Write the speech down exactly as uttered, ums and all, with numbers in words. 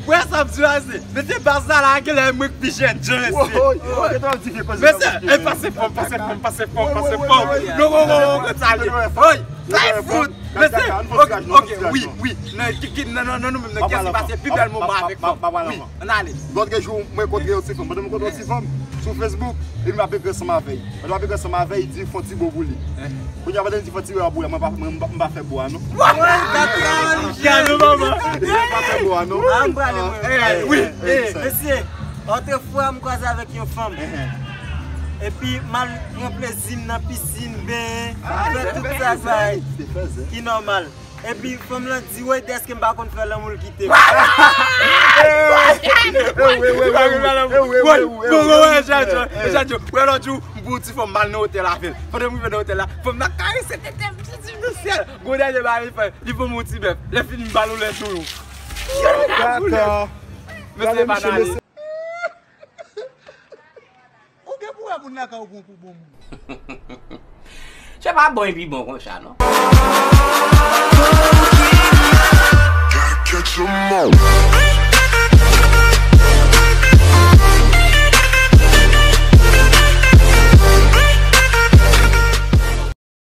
Wè sa m di la se, mesye, baz la la genlè mwen k pi jèn jan mesye. Mesye, e pase fòm, pase fòm, pase fòm, pase fòm. Non, non, non, non, sa li. Oy, sa e fout. Mesye, ok, ok, wi, wi. Nan, ki, ki, nan, nan, nan nou menm nan kès ki pase pi bèl moman avèk fanm. Wi, ann ale. Lòt jou, mwen kontre yon ti fanm. Pandan mwen kontre yon ti fanm, sou Facebook, epi m ap ekri ansanm avè l. Pandan m ap ekri ansanm avè l, li di fè yon ti bo pou li. Kounye a, pandan l di fè yon ti bo pou li, mwen pa, mwen, m pa, m pa fè bo a, non. Gade manman. Mwen pa fè bo a, non. Ah, m prale, mwen. Wi, mesye, otrefwa, m kwaze avèk yon fanm. Epi, m al pran plezi m nan pisin, benyen, fè tout sa, sa ki nòmal. Epi, fanm lan di, woy, dèske m pa konn fè lanmou, l kite m. Woy, woy, woy, woy, woy, Jadjo, Jadjo, wè lòt jou, m pou ti fanm mal nan otèl avè l. Pandan m rive nan otèl la, fanm nan karese tete m, ti di nan syèl. Gwo dènye bagay li fè, li ban m yon ti bèf. Lè fini, m ba l yon lè tou. Mesye, pa n ale. Ou gen pou wè moun lakay ou pran pou bon moun. Se pa bon epi bon konsa, non. Gotta catch 'em all.